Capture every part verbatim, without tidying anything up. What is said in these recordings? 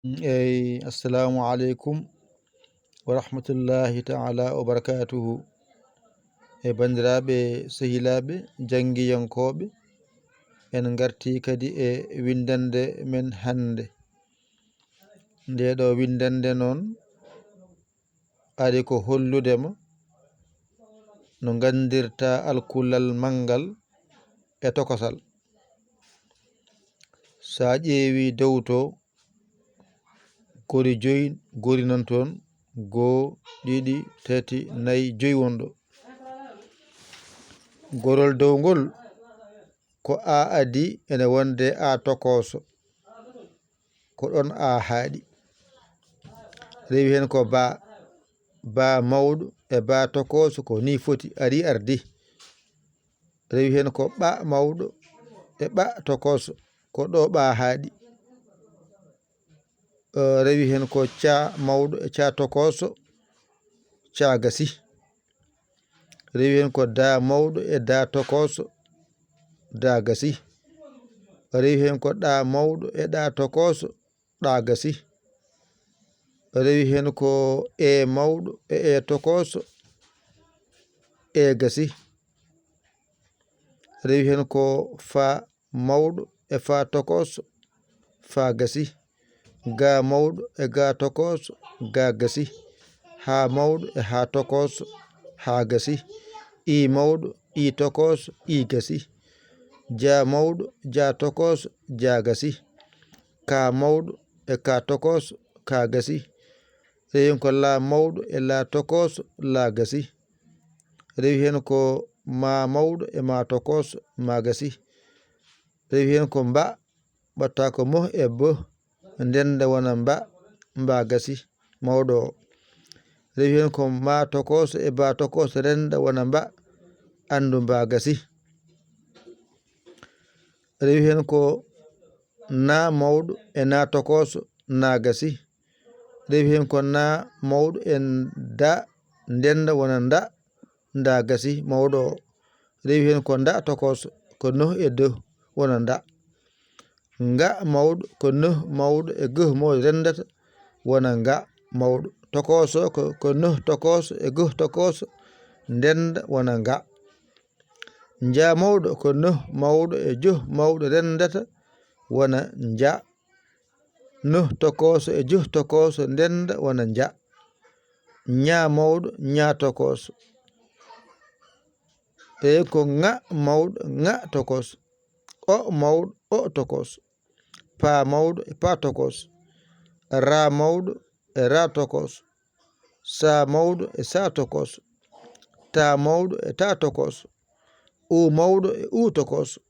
Eyi, assalamu aleykum wa rahmatullahi ta'ala wa barakatuhu. E banndiraaɓe, sehilaaɓe, janngiyankooɓe, en ngartii kadi e winndannde men hannde. Ndee ɗoo winndannde noon ari ko hollude ma no nganndirta alkulal manngal e tokosal. So a ƴeewi dow to, gori joyi gori nan toon, goo, ɗiɗi, tati, nayi, joyi won ɗo. Gorol dow ngol ko a adi ene wonde a tokooso, ko ɗoon a haaɗi. Rewi heen ko ba, ba mawɗo e ba tokooso, ko nii foti, ari ardi. Rewi heen ko ɓa mawɗo e ɓa tokooso, ko ɗo ɓa haaɗi. Eh, rewi heen ko ca mawɗo e ca tokooso, ca gasi. Rewi heen ko da mawɗo e da tokooso, da gasi. Rewi heen ko ɗa mawɗo e ɗa tokooso, ɗa gasi. Rewi heen ko e mawɗo e e tokooso, e gasi. Rewi heen ko fa mawɗo e fa tokooso, fa gasi. Ga mawɗo e ga tokooso, ga gasi. Ha mawɗo e ha tokooso, ha gasi. I mawɗo, i tokooso, i gasi. Ja mawɗo, ja tokooso, ja gasi. Ka mawɗo e ka tokooso, ka gasi. Rewi heen ko la mawɗo e la tokooso, la gasi. Rewi heen ko ma mawɗo e ma tokooso, ma gasi. Rewi heen ko mba, ɓatta ko mo e bo, ndennda wona mba, mba gasi, mawɗo o. Rewi heen ko ma tokooso e ba tokooso, ndennda wona mba, anndu mba gasi. Rewi heen ko na mawɗo e na tokooso, na gasi. Rewi heen ko na mawɗo e da, ndennda wona nda, nda gasi, mawɗo o. Rewi heen ko nda tokooso, ko noh e doh wona nda. Nga mawɗo, ko noh mawɗo e goh mawɗo renndata wona nga mawɗo. Tokooso ko, ko noh tokooso e goh tokooso ndennda wona nga. Nja mawɗo, ko noh mawɗo e joh mawɗo renndata wona nja. Noh tokooso e joh tokooso ndennda wona nja. Ña mawɗo, ña tokooso. E ko ŋa mawɗo, ŋa tokooso. O mawɗo, o tokooso. Pa mawɗo e pa tokooso. Ra mawɗo e ra tokooso. Sa mawɗo e sa tokooso. Ta mawɗo e ta tokooso. U mawɗo e u tokooso.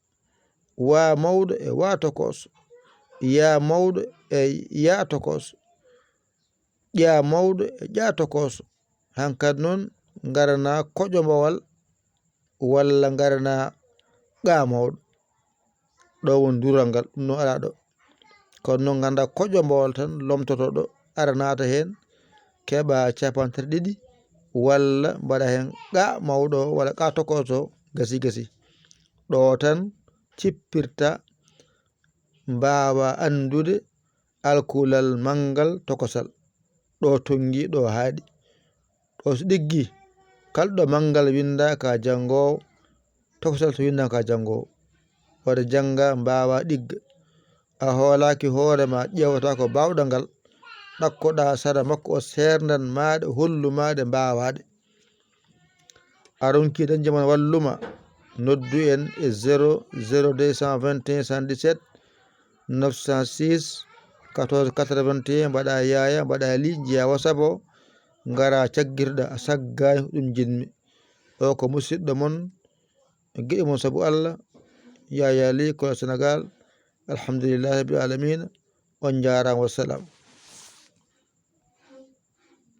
Wa mawɗo e wa tokooso. Ya mawɗo e ya tokooso. Ƴa mawɗo e ƴa tokooso. Hankadi noon, ngarana koƴo mbowal walla ngarana qa mawɗo. Ɗo woni dural ngal, ɗum noon alaa ɗo. Kono noon, nganndaa koƴo mbowal tan lomtoto ɗo, ara naata heen, keɓa capanɗe tati ɗiɗi, walla mbaɗa heen qa mawɗo o, walla qa tokooso o, gasi, gasi. Ɗo tan cippirta, mbaawa anndude alkulal manngal tokosal. Ɗo tonngi, ɗo haaɗi. Ɗo so ɗiggi, kala ɗo manngal winnda ka janngoowo, tokosal so winnda ka janngoowo. Waɗa jannga, mbaawa ɗigga. A hoolaaki hoore ma, ƴeewata ko baawɗa ngal. Ɗakkoɗa sara makko, o seerndan ma ɗe, hollu ma ɗe, mbaawa ɗe. A ronki dañde mon walluma, noddu en e zéro zéro deux cent vingt et un soixante-dix-sept neuf cent six quatorze quatre-vingt-un, mbaɗa yaaya, mbaɗa li, njiya WhatsApp o, ngara caggirɗa, a saggaani ko ɗum njiɗmi. O ko musidɗo mon, giɗo mon sabu Allah, Yaya Ly, ko Sénégal. Alhamdulillahi rabbil alamina. On njaaraama, wassalam.